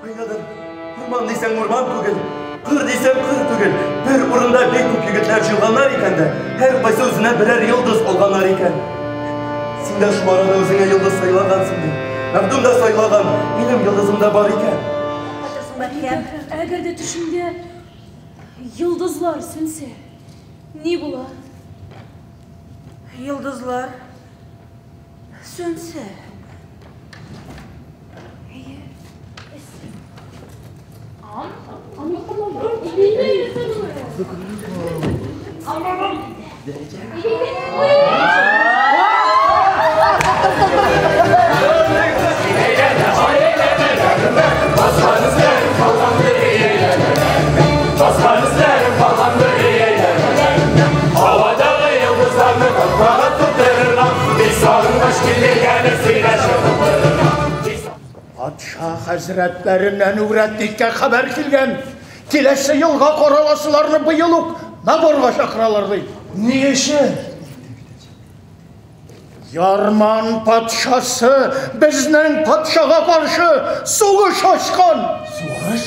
Уйнадым. Урман дисәң урман түгел, кыр дисәң кыр түгел. Бер урында бик күп егетләр җыелганнар икән дә, һәркайсы үзенә берәр йолдыз алганнар икән. Син дә шул арада үзеңә йолдыз сайлагансың ди. Мәхдүм дә сайлаган, минем йолдызым да бар икән. Әгәр дә төшеңдә йолдызлар сүнсә, ни була? Йолдызлар сүнсә. Патша хәзрәтләреннән үрәтниккә хәбәр килгән. Киләсе елга караласыларны быел ук наборга чакыралар ди. Ни өчен? Ярман патшасы безнең патшага каршы сугыш ачкан. Сугыш?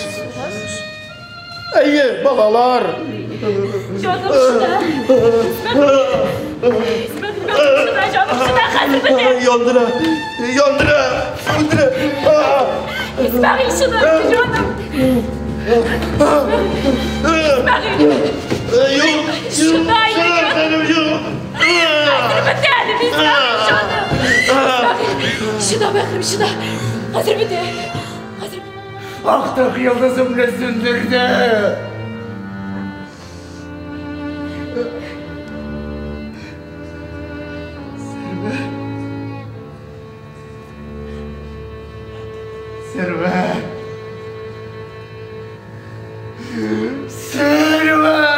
Әйе, балалар. Җаным шыда. Шыда, җаным шыда, хәзер бетә. Яндыра, яндыра, үтерә. Исмәгыйль шыда, җаным. Исмәгыйль. Юк, Шыда, җаным, юк. Хәзер бетә әле, Исмәгыйль җаным. Исмәгыйль, шыда, бәгърем, шыда. Хәзер бетә. Хәзер бетә. Актык йолдызымны сүндерде. Сәрвәр. Сәрвәр.